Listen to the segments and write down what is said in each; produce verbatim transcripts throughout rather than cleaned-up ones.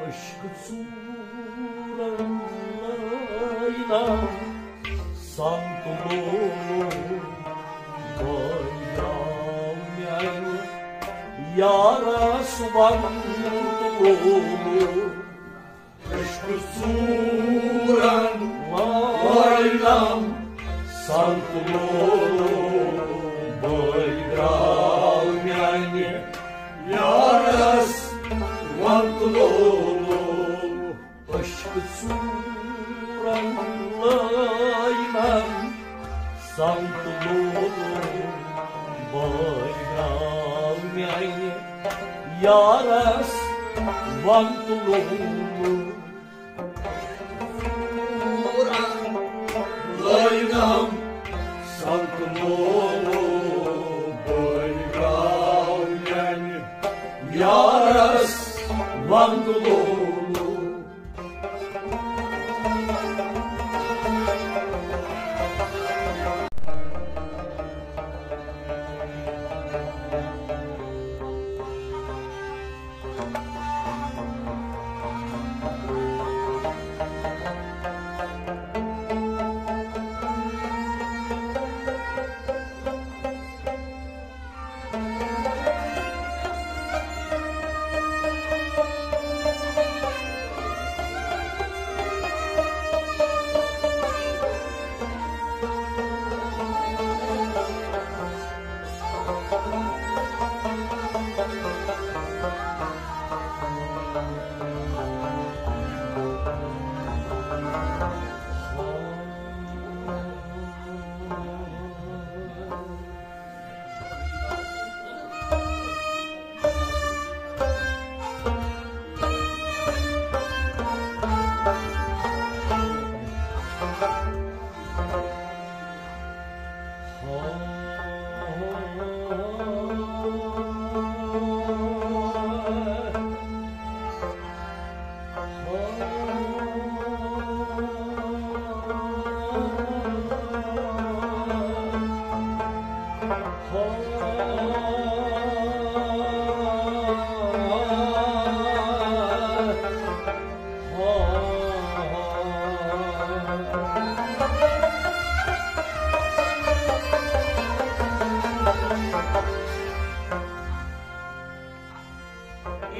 عشق ژورن لٲنن سنت لولو بٲیاو میانہِ یارس ونت لولو۔ عشق ژورن لٲنن سنت لولو بٲیاو میانہِ یارس ونت لولو۔ عشق ژورن لٲنن سنت لولو بٲیاو میانہِ یارس ونت لولو۔ ژورن لٲنن سنت لولو بٲیاو میانہِ یارس ونت لولو۔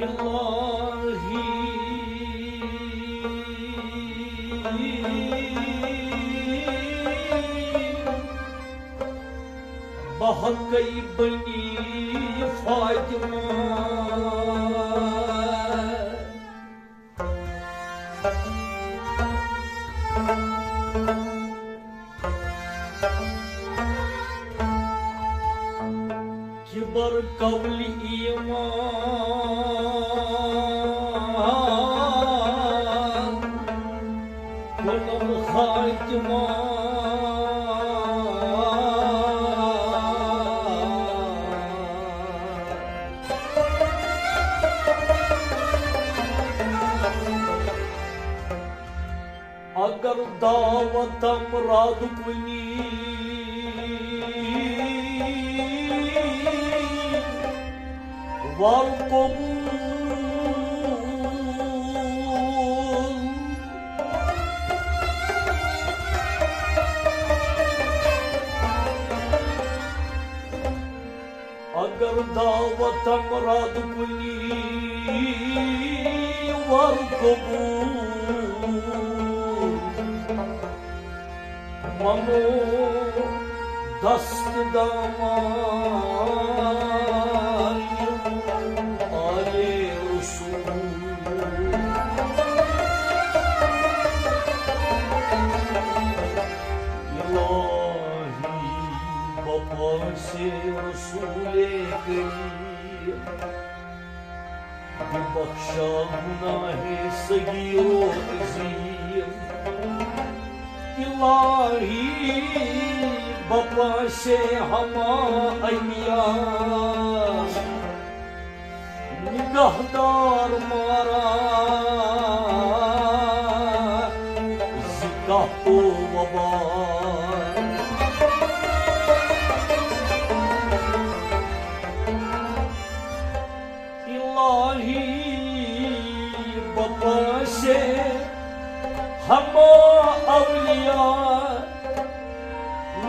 الہی، بہٕ ہا کئی بنی فاطمہ۔ کبر قبل ایمان کنم خاتمہ۔ اگر دعوتم رد کنی ور قبول۔ اگر دعوتم رد کنی ور قبول۔ منو دست دامان آل رسول۔ الہی بپاس رسول کریم، ببخشا گناہ صغیر و عظیم۔ الہی بپاس ہما انبیاء نگہدار مارا ز قحط و وبا۔ الہی، بہٕ ہما اولیاء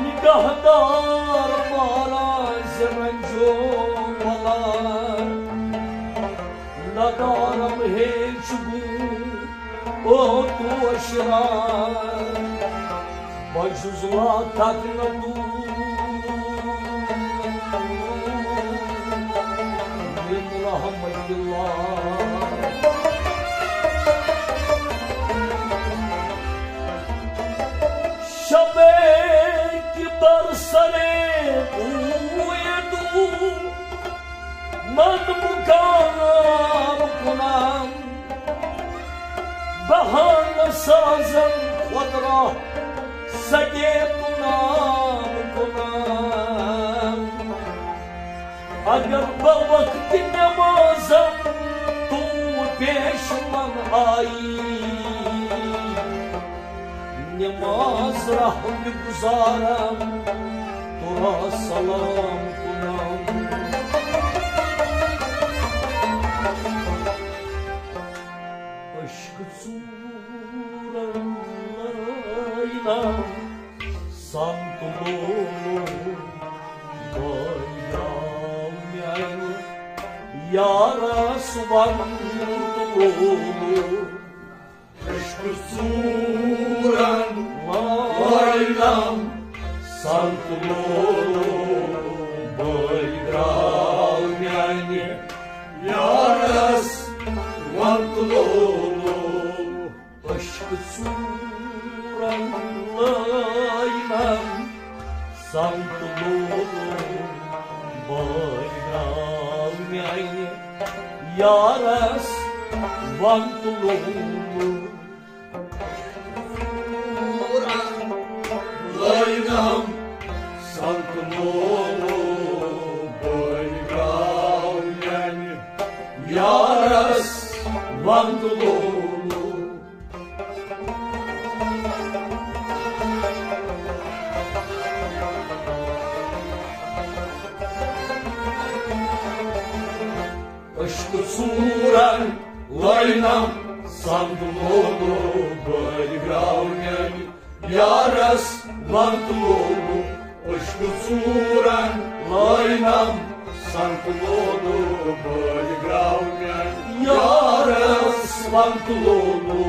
نگہدار مارا ز رنجو بلا، ندارم ہیچ گون او تو اشرار، بجز لا تکنتو من رحمت اللہ۔ شبے کی بر سرے کویدو من مقام کنم، بہانہ سازم خود را سگے کنام کنام۔ اگر بہ وقت نمازم تو پیش من آئی، نماز رحم گزارم تو را سلام کنم۔ عشق ژورن لٲینم سنت لولو، بٲے درٛاو میانہِ یارس ونت لولو۔ عشق ژورن لٲینم سنت لولو، بٲے درٛاو میانہِ یارس ونت لولو۔ عشق ژورن لٲینم سنت لولو، بٲے درٛاو میانہِ یارس ونت لولو۔ لٲینم سنت لولو، بٲے درٛاو میانہِ یارس ونت لولو۔ عشق ژورن لٲینم سنت لولو، بٲے درٛاو میانہِ یارس ونت لولو۔ عشق ژورن لٲینم سنت لولو، بٲے درٛاو میانہِ یارس ونت لولو۔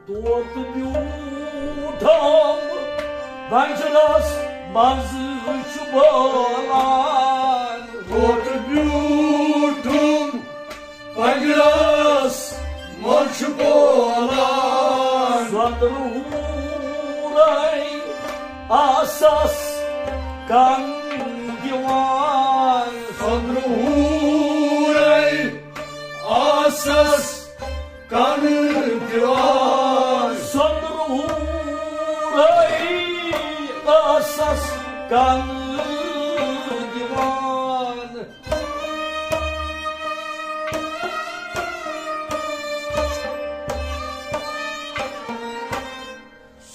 طوطہٕ بیوٗٹھ آو پنجرس منٛز چھُ بولان۔ طوطہٕ بیوٗٹھ پنجرس منٛز چھُ بولان۔ سۄنٛدرٕ ہوٗرے آسس کن دِوان۔ سۄنٛدرٕ ہوٗرے آسس کن دِوان۔ سۄنٛدرٕ ہوٗرے آسس کن دِوان۔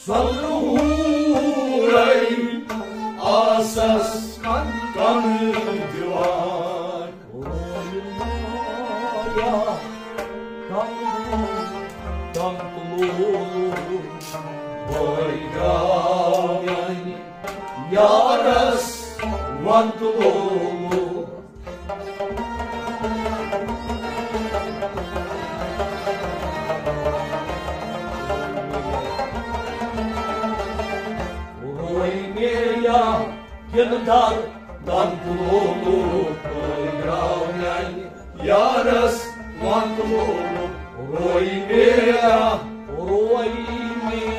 سۄنٛدرٕ ہوٗرے آسس کن دِوان۔ بٲے درٛاو میانہِ یارس وَن تہٕ لولو۔ روے مےٚ یا کِنہٕ در دَن تہٕ لولو، بٲلۍ درٛاو میٛانہِ یارس وَن تہٕ لولو۔ روے مےٚ یا، روے مےٚ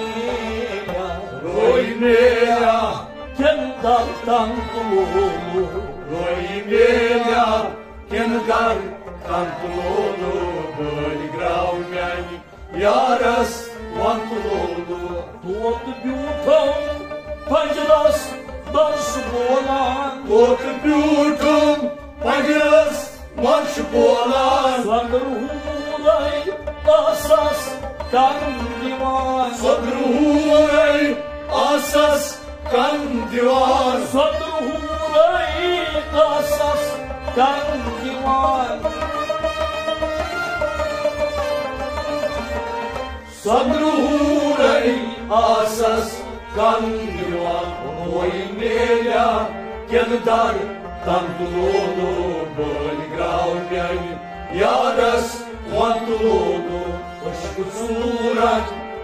یا، روے مےٚ یا کِنہٕ در دَن تہٕ لولو۔ روے مےٚ یا کِنہٕ در دَن تہٕ لولو، بٲلۍ درٛاو میٛانہِ یارس وَن تہٕ لولو۔ طوطہٕ بیوٗٹھُم پنجرس منٛز چھُ بولان۔ طوطہٕ بیوٗٹھُم پنجرس منٛز چھُ بولان۔ سۄنٛدرٕ ہوٗرے ٲسس کن دِوان۔ سۄنٛدرٕ ہوٗرے ٲسس کن دِوان۔ سۄنٛدرٕ ہوٗرے ٲسس کن دِوان۔ سۄنٛدرٕ ہوٗرے آسس کن دِوان۔ روے مےٚ یا کِنہٕ در دَن تہٕ لولو، بٲلۍ درٛاو میٛانہِ یارس وَن تہٕ لولو۔ عشقہٕ ژوٗرن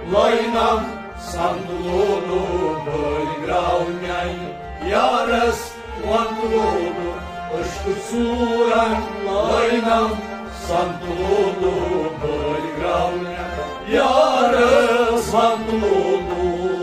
لٲینم سَن تہٕ لولو، بٲلۍ درٛاو میٛانہِ یارس وَن تہٕ لولو۔ عشقہٕ ژوٗرن لٲینم سَن تہٕ لولو، بٲلۍ درٛاو میٛانہِ یارس وَن تہٕ لولو۔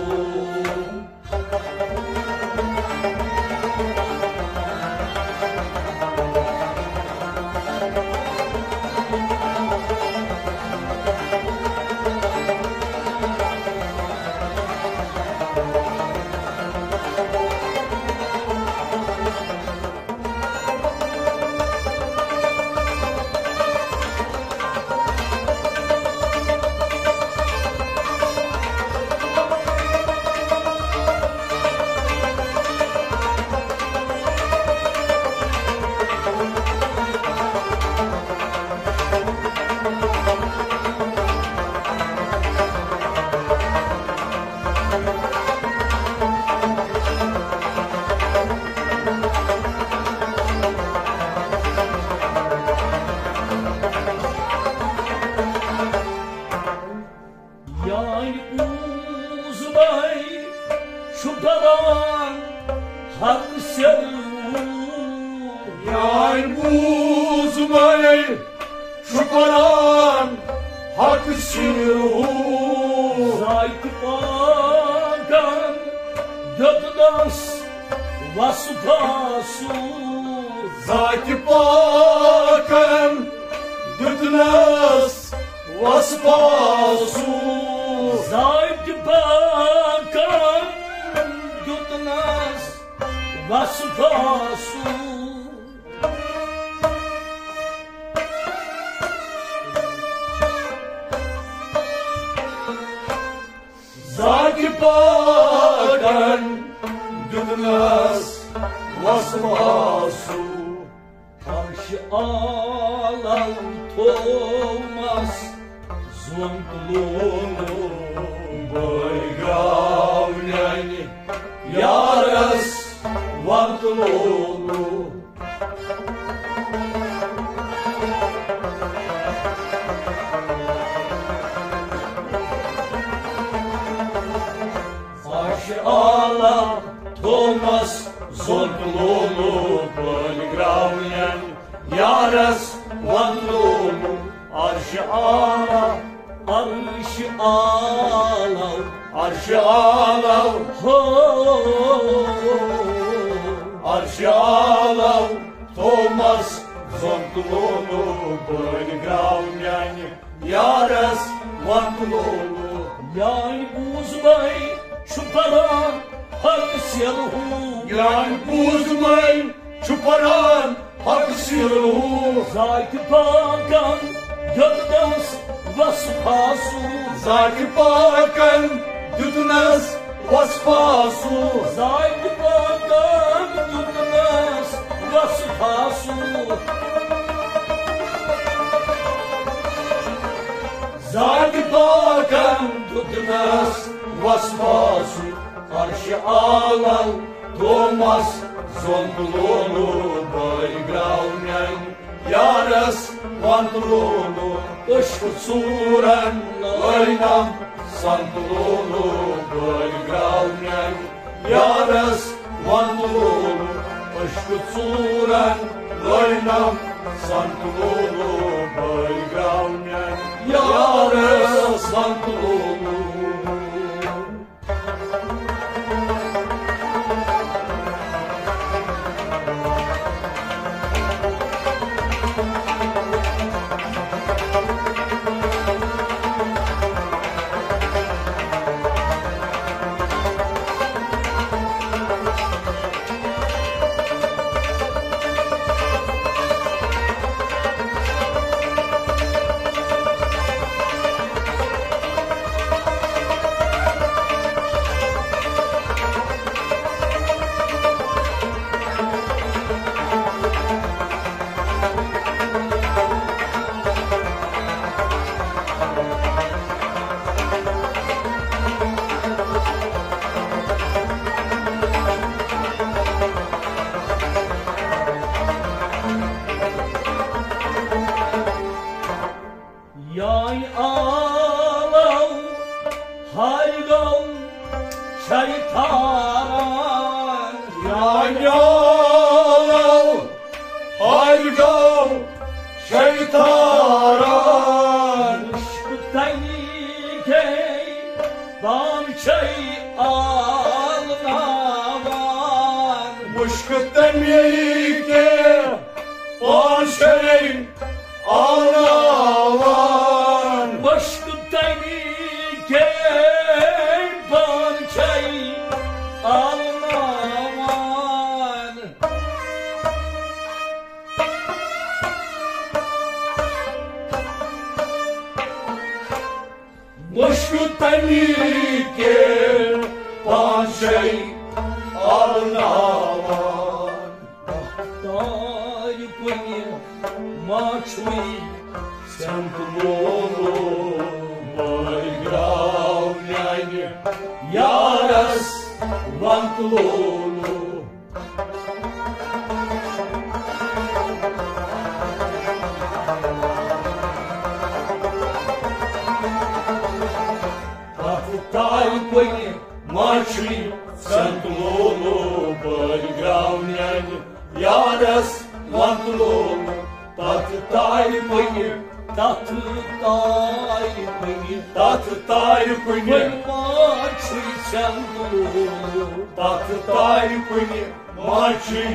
یانہِ بوٗزمَے چھُ بَران حق سِرُ۔ یانہِ بوٗزمَے چھُ بَران حق سِرُ۔ ذاتِ پاکَن دیُتنَس وصفا سُہ۔ ذاتِ پاکَن دیُتنَس وصفا سُہ۔ ذاتِ پاکَن دیُتنَس وصفا سُہ۔ ذاتِ پاکَن دیُتنَس وصفا سُہ۔ عرشِ اعلیٰ تھومس زوٚن تہٕ لولو۔ بٲگراو میانہِ یارس وَن تہٕ لولو۔ عرشِ اعلیٰ تھومس زوٚن تہٕ لولو، بٲگراو میانہِ یارس وَن تہٕ لولو۔ عرشِ اعلیٰ، عرشِ اعلیٰ، عرشِ اعلیٰ، ہو۔ عرشِ اعلیٰ تھومس زوٚن تہٕ لولو، بٲگراو میانہِ یارس وَن تہٕ لولو۔ میانہِ بوٗزمَے چھُ بَران حق سِرُ۔ میانہِ بوٗزمَے چھُ بَران حق سِرُ۔ ذاتِ پاکَن دیُتنَس وصفا سُہ۔ ذاتِ پاکَن دیُتنَس وصفا سُہ۔ ذاتِ پاکَن دیُتنَس وصفا سُہ۔ ذاتِ پاکَن دیُتنَس وصفا سُہ۔ عرشِ اعلیٰ دومس زوٚنٛد لولو بٲے گراو میانہِ یارس ونٛد لولو۔ عشقہٕ ژوٗرن لٲنم سنٛد لولو بٲے گراو میانہِ یارس ونٛد لولو۔ عشقہٕ ژوٗرن لٲنم سنٛد لولو بٲے گراو میانہِ یارس ونٛد لولو۔ یانہِ آلو ہر گوٚو شیطان۔ یانہِ آلو ہر گوٚو شیطان۔ مُشکہٕ تَمہِ گٔے پانہٕ چھے آلناوان۔ مُشکہٕ تَمہِ گٔے پانہٕ چھے آلناوان۔ مُشکہٕ تَمہِ گٔے پانہٕ چھے آلناوان۔ مُشکہٕ تَمہِ گٔے پانہٕ چھے آلناوان۔ تارِ کُنہِ ما چھُے سنٛد لولو، بٲے گراو میانہِ یارس ونٛد لولو۔ تتھ تارِ کُنہِ ما چھُے سنٛد لولو، بٲے گراو میانہِ یارس ونٛد لولو۔ تتھ تارِ کُنہِ، تتھ تارِ کُنہِ، تتھ تارِ کُنہِ۔ وۄنۍ ما چھُے سنٛد لولو۔ تتھ تارِ کُنہِ ما چھُے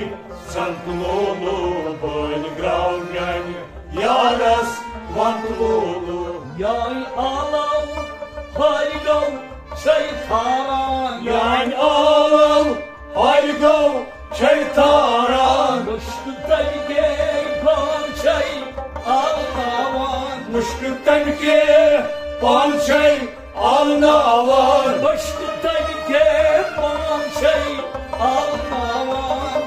سنٛد لولو، بٲے گراو میانہِ یارس ونٛد لولو۔ یانہِ آلو ہر گوٚو شیطان۔ یانہِ آلو ہر گوٚو شیطان۔ مُشکہٕ تَمہِ گٔے پانہٕ چھے آلناوان۔ مُشکہٕ تَمہِ گٔے پانہٕ چھے آلناوان۔ مُشکہٕ تَمہِ گٔے پانہٕ چھے آلناوان۔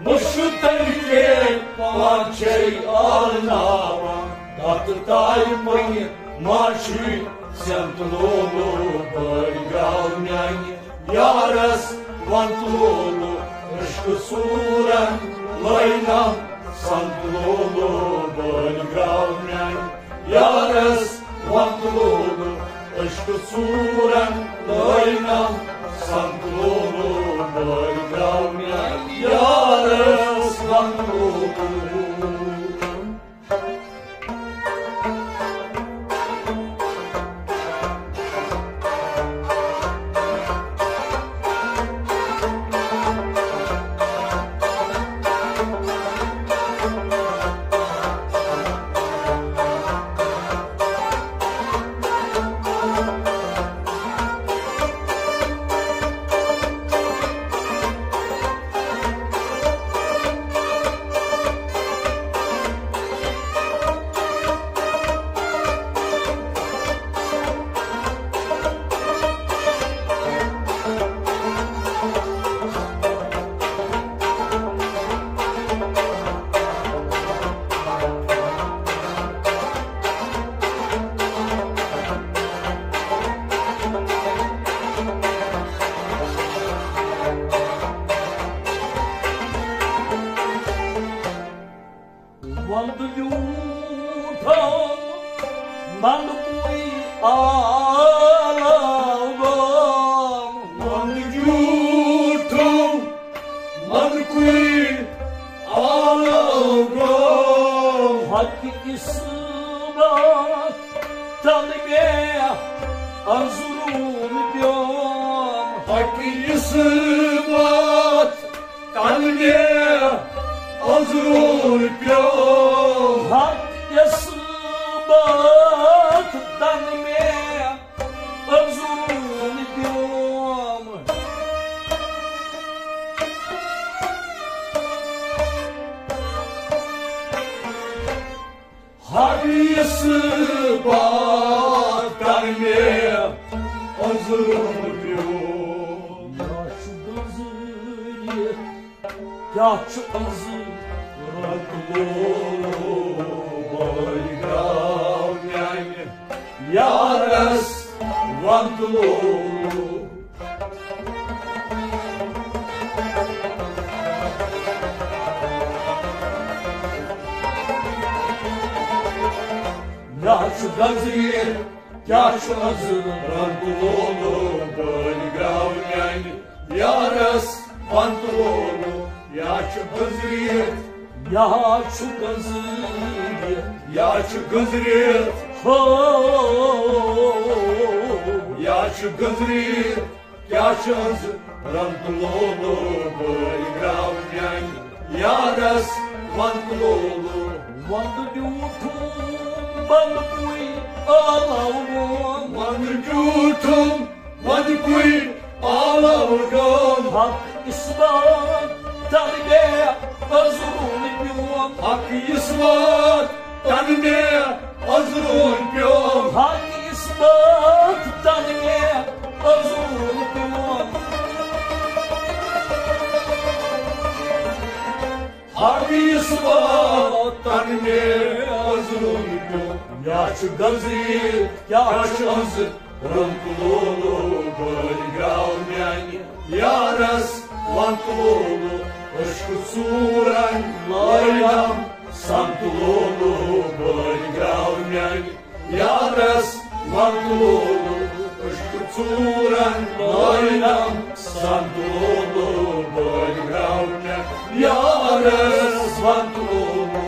مُشکہٕ تَمہِ گٔے پانہٕ چھے آلناوان۔ تتھ تارِ کُنہِ ما چھُے سنٛد لولو، بٲے گراو میانہِ یارس ونٛد لولو۔ عشقہٕ ژوٗرن لٲنم سنٛد لولو، بٲے گراو میانہِ یارس ونٛد لولو۔ عشقہٕ ژوٗرن لٲنم سنٛد لولو، بٲے گراو میانہِ یارس ونٛد لولو۔ آلو گوم، وند جوٹھم، وند کوئی آلو گوم۔ حق اثبات تن مے انظرون پیوم۔ حق اثبات تن مے انظرون پیوم۔ حق اثبات تن مے انظرون پیوم۔ حق اثبات تن مے انظرون پیوم۔ کیٛاہ چھُ أنٛزٕ رنٛگ لولو بٲے گاو میانہِ یارس ونٛد لولو۔ کیٛاہ چھُ گنزیر، کیٛاہ چھُ أنٛزٕ رنٛگ لولو بٲے گاو میانہِ یارس ونٛد لولو۔ یا چھُ گنزیر، یا چھُ گنزیر، یا چھُ گنزیر، ہو، یا چھُ گنزیر۔ کیٛاہ چھُ أنٛزٕ رنٛگ لولو بٲے گاو میانہِ یارس ونٛد لولو۔ ونٛد بیوٗٹھُم بنٛد پُے آلو گوم۔ ونٛد بیوٗٹھُم بنٛد پُے آلو گوم۔ حق اثبات تن مے انظرون پیوم۔ حق اثبات تن مے انظرون پیوم۔ حق اثبات تن مے انظرون پیوم۔ حق اثبات تن مے انظرون پیوم۔ یا چھُ گنزیر، کیٛاہ چھُ أنٛزٕ رنٛگ لولو بٲے گاو میانہِ یارس ونٛد لولو۔ عشق ژوٗرن لٲلم سنٛد لولو بٲے گاو میانہِ یارس ونٛد لولو۔ عشق ژوٗرن لٲلم سنٛد لولو بٲے گاو میانہِ یارس ونٛد لولو۔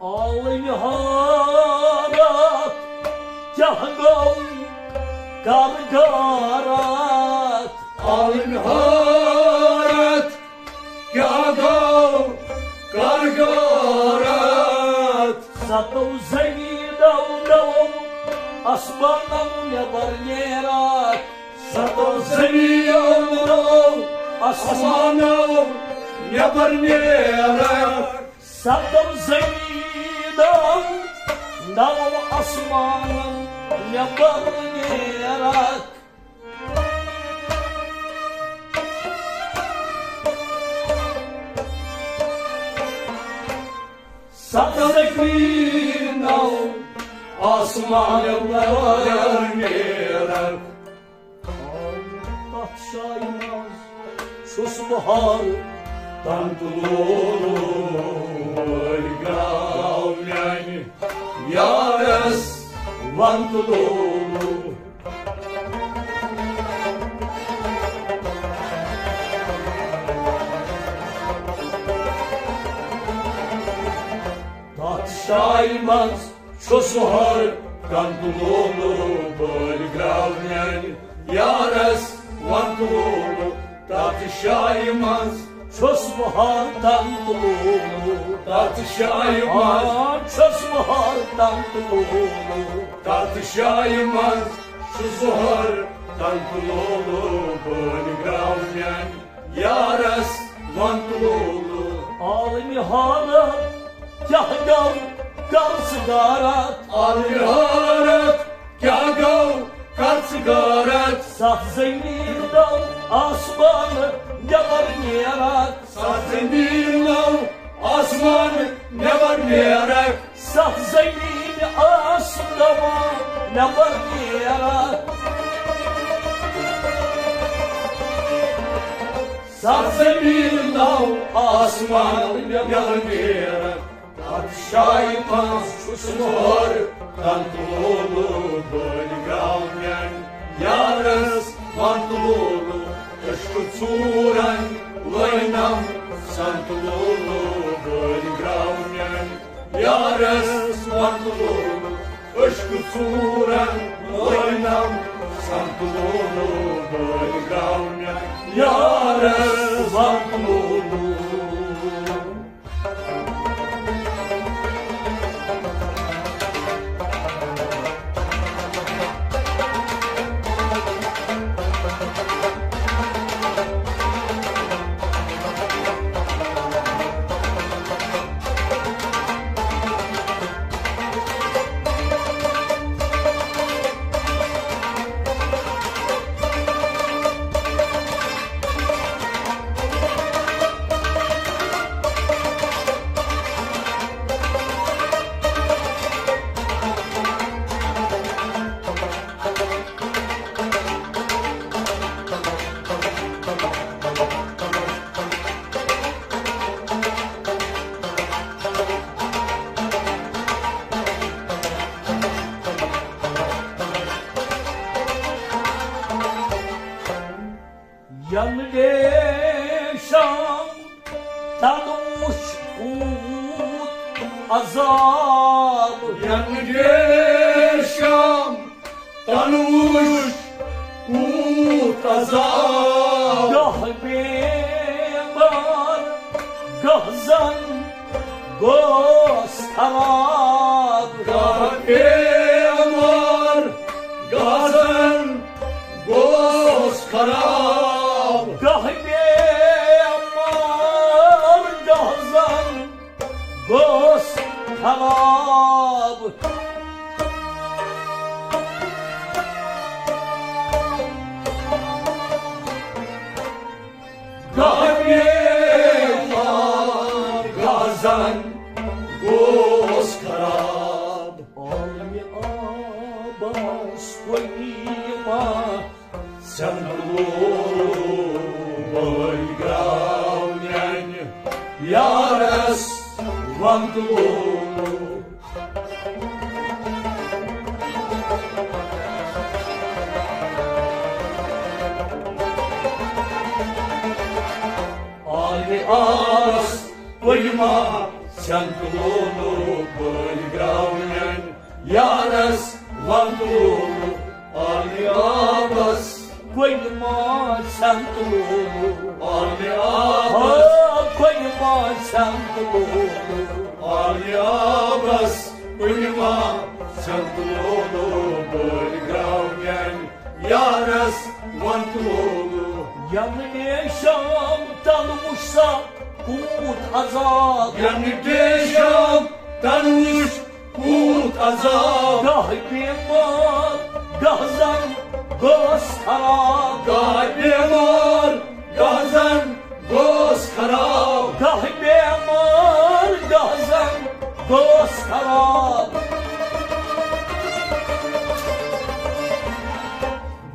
عالم حیرت کیٛاہ گوٚو کر غارت؟ عالم حیرت کیٛاہ گوٚو کر غارت؟ ستو زمیٖنو نوو آسمانو نٮ۪بر نیرتھ۔ ستو زمیٖنو نوو آسمانو نٮ۪بر نیرتھ۔ ستو زمیٖنو نوو آسمانو نٮ۪بر نیرتھ۔ ستو زمیٖنو آسمانو نٮ۪بر نیرتھ۔ تتھ جایہِ منٛز چھُس بہٕ ہر تن تُلولو، بٲے گاو میانہِ یارس ون تُلولو۔ تتھ جایہِ منٛز چھُس ہر تن تُلولو، بٲے گاو میانہِ یارس ون شایہِ منٛز چھُس بہار تن تہٕ لولہٕ۔ تتھ شایہِ منٛز آ، چھُس بہار تن تہٕ لولہٕ۔ تتھ شایہِ منٛز چھُس بہار تن تہٕ لولہٕ۔ بٲلۍ گراو میانہِ یارس ون تہٕ لولہٕ۔ عالمِ حالت کیٛاہ گوٚو، کر ژٕ غارت؟ عالمِ حالت کیٛاہ گوٚو، کر ژٕ غارت؟ ستھ زٔمیٖن نو آسمان نٮ۪بر نیرکھ۔ ستھ زٔمیٖن نو آسمان نٮ۪بر نیرکھ۔ ستھ زٔمیٖن آسمان نٮ۪بر نیرکھ۔ ستھ زٔمیٖن نو آسمان نٮ۪بر نیرکھ۔ تتھ شایہِ منٛز چھُس مہر تن تہٕ لولہٕ۔ بٲلۍ گراو میانہِ یارس ون تہٕ لولہٕ۔ عشقہٕ ژوٗرن لٲنم سن تہٕ لولہٕ۔ بٲلۍ گراو میانہِ یارس ون تہٕ لولہٕ۔ عشقہٕ ژوٗرن لٲنم سن تہٕ لولہٕ۔ بٲلۍ گراو میانہِ یارس ون تہٕ لولہٕ۔ ینہٕ ریشم تن وُچھ کوٗت عذاب۔ ینہٕ ریشم تن وُچھ کوٗت عذاب۔ گاہ بیمار گاہ زن گوس خراب۔ گاہ بیمار گاہ زن گوس خراب۔ گاہ بیمار گاہ زن گوس خراب۔ گاہ بیمار گاہ زن گوس خراب۔ عالمِ آبس کُنی ما سن لولہٕ۔ بٲلۍ گراو میانہِ یارس ون تہٕ لولہٕ۔ عالمِ آبس کُنی ما سن لولہٕ۔ بٲلۍ گراو میانہِ یارس ون تہٕ لولہٕ۔ عالمِ آبس کُنی ما سن لولہٕ۔ عالمِ آبس آ، کُنی ما سن لولہٕ۔ عالمِ آبس کُنی ما سن لولہٕ۔ بٲلۍ گراو میانہِ یارس ون تہٕ لولہٕ۔ ینہٕ ریشم تن وُچھ سا کوٗت عذاب۔ ینہٕ ریشم تن وُچھ کوٗت عذاب۔ گاہ بیمار گاہ زن گوس خراب۔ گاہ بیمار گاہ زن گوس خراب۔ گاہ بیمار گاہ زن گوس خراب۔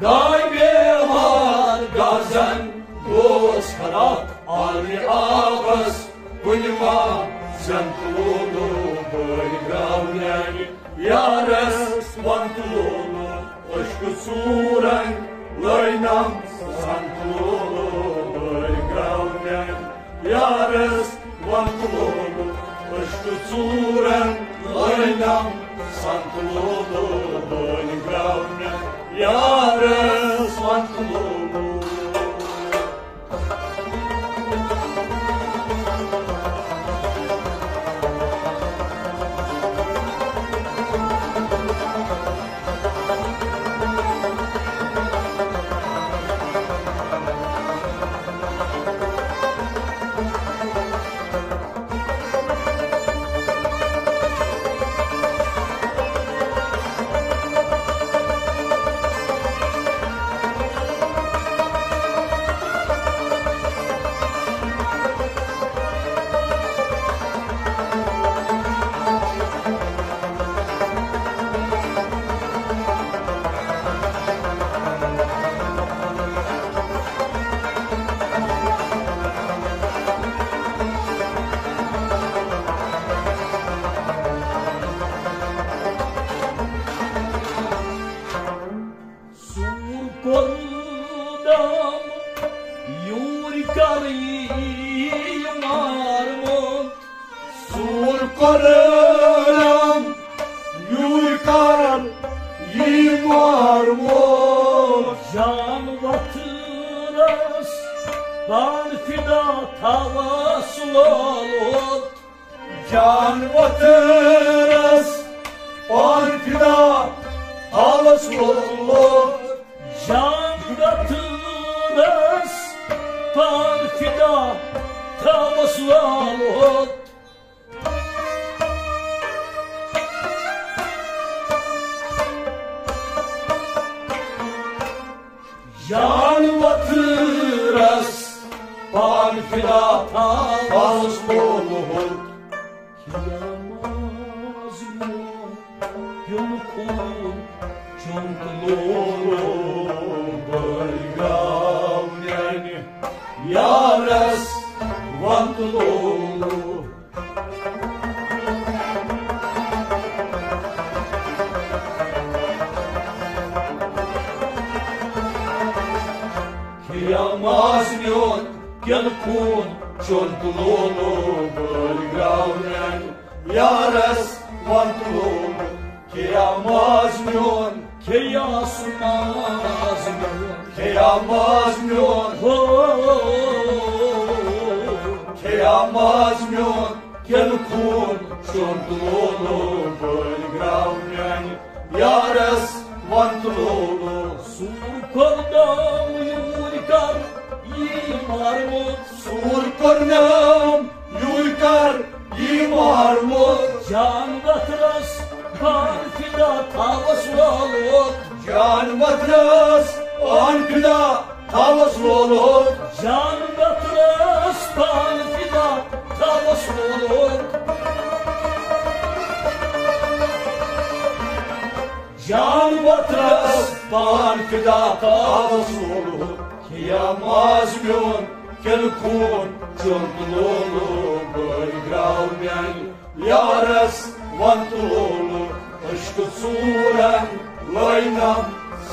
گاہ بیمار گاہ زن گوس خراب۔ عالمِ آبس کُنی ما سن لولہٕ۔ بٲلۍ گراو میانہِ یارس ون تہٕ لولہٕ۔ عشقہٕ ژوٗرن لٲنم سن لولہٕ۔ بٲلۍ گراو میانہِ یارس ون تہٕ لولہٕ۔ عشقہٕ ژوٗرن لٲنم سن لولہٕ۔ بٲلۍ گراو میانہِ یارس ون تہٕ لولہٕ۔ مارمُت۔ سوٗر کوٚرُن یوٗرۍ کر یی مارمُت۔ جان وتھرس پان فدا تھاوس لولوت۔ جان وتھرس پان فدا تھاوس لولوت۔ جان وتھرس پان فدا تھاوس لولوت۔ جان وتھرس پان فدا تھاوس لولوت۔ خیام آز میون پیوٚم خوٗن چوٚن تہٕ لولو۔ بٲے گاو میانہِ یارس ون تہٕ لولو۔ کھیٚیاو ماز میون کِنہٕ خوٗن چوٚن تہٕ لولو۔ بٲے گاو میانہِ یارس ون تہٕ لولو۔ کھیٚیاو ماز میون، کھیٚیاو سُہ ماز میون، کھیٚیاو ماز میون، ہو۔ کھیٚیاو ماز میون کِنہٕ خوٗن چوٚن تہٕ لولو۔ بٲے گاو میانہِ یارس ون تہٕ لولو۔ سوٗر کوٚرنم یوٗرۍ کر یی مارمُت۔ سوٗر کوٚرنم یوٗرۍ کر یی مارمُت۔ جان وتھرس پان فدا تھاوس لولوت۔ جان وتھرس پان فدا تھاوس لولوت۔ جان وتھرس پان فدا تھاوس لولوت۔ جان وتھرس پان فدا تھاوس لولوت۔ کھیٚیاو ماز میون کِنہٕ خوٗن چوٚن تہٕ لولو۔ بٲے گاو میانہِ یارس ون تہٕ لولو۔ عشقہٕ ژوٗرن لٲینم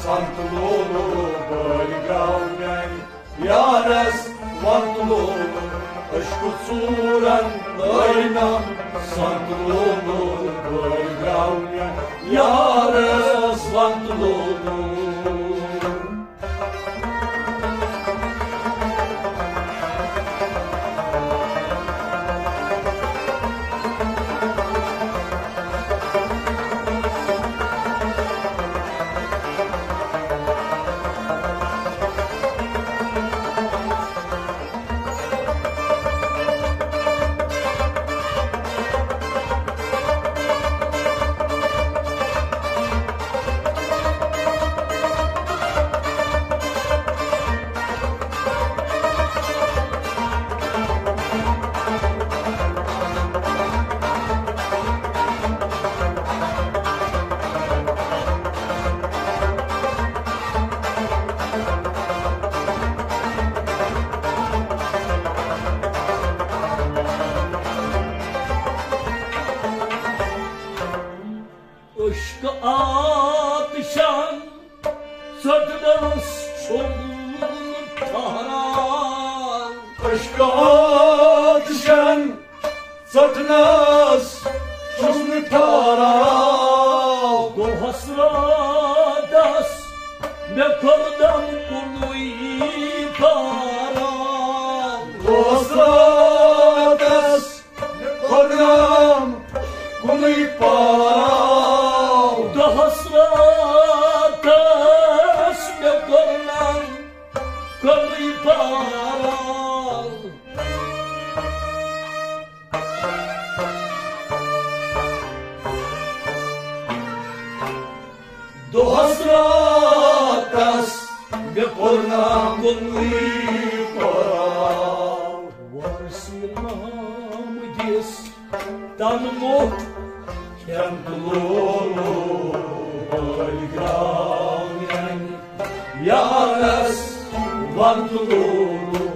سن تہٕ لولو۔ بٲے گاو میانہِ یارس ون تہٕ لولو۔ عشقہٕ ژوٗرن لٲینم سن تہٕ لولو۔ بٲے گاو میانہِ یارس ون تہٕ لولو۔ عشق آتشن ژٔٹنس چھُم ٹھہراو۔ عشق آتشن ژٔٹنس چھُم ٹھہراو۔ دۄہس راتس مےٚ کوٚر دم کُنُے پاراو۔ دۄہس راتس کوٚرنم کُنُے پاراو۔ دۄہس راتس مےٚ کوٚرنم کُنُے پاراو۔ دۄہس راتس مےٚ کوٚرنم کُنُے پاراو۔ وارث نام دِس تن موٚتھ کھٮ۪ن تہٕ لولو۔ بٲے گاو میانہِ یارس ون تہٕ لولو۔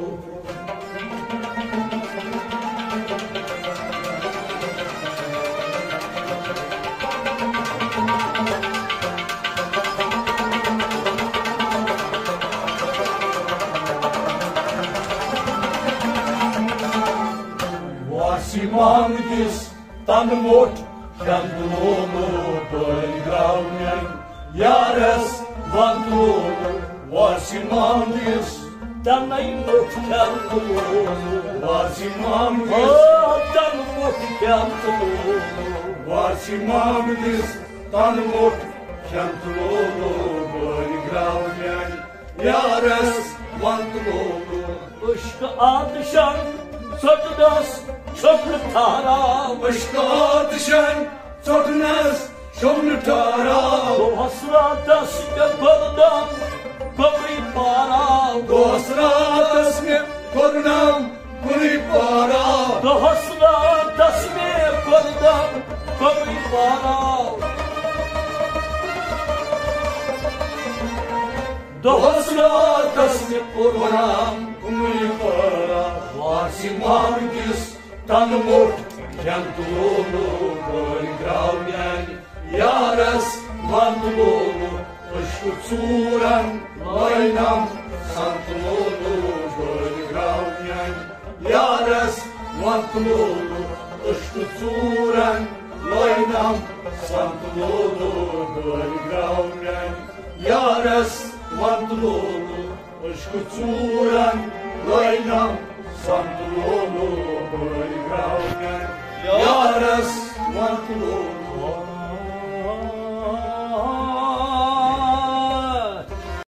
امام کِس تن موٚٹ کھٮ۪ن تہٕ لولہٕ بٲلۍ گراونٮ۪ن یارس ونٛد لولہٕ۔ واسی امام کِس تنَے موٚٹ کھٮ۪ن تہٕ لولہٕ۔ واسی امام کِس آ، تن موٚٹ کھٮ۪ن تہٕ لولہٕ۔ واسی امام کِس تن موٚٹ کھٮ۪ن تہٕ لولہٕ بٲلۍ گراونٮ۪ن یارس ونٛد لولہٕ۔ عشق آتشن ژٔٹنس چھوٚکنہٕ ٹھہراو۔ عشق آتشن ژٔٹنس چھوٚکنہٕ ٹھہراو۔ دۄہس راتس مےٚ کوٚرنم کمٕے پاراو۔ دۄہس راتس مےٚ کوٚرنم کُنُے پاراو۔ دۄہس راتس مےٚ کوٚرنم کمٕے پاراو۔ دۄہس راتس مےٚ کوٚرنم کُنُے پاراو۔ واسی امام کِس تن موٚٹ کھٮ۪ن تہٕ لولہٕ بٲلۍ گراونٮ۪ن یارس ونٛد لولہٕ۔ عشق ژوٗرن لٲینم سنٛت لولہٕ بٲلۍ گراونٮ۪ن یارس ونٛد لولہٕ۔ عشق ژوٗرن لٲینم سنٛت لولہٕ بٲلۍ گراونٮ۪ن یارس ونٛد لولہٕ۔ عشق ژوٗرن لٲینم سنٛت لولہٕ بٲلۍ گراونٮ۪ن یارس ونٛد لولہٕ۔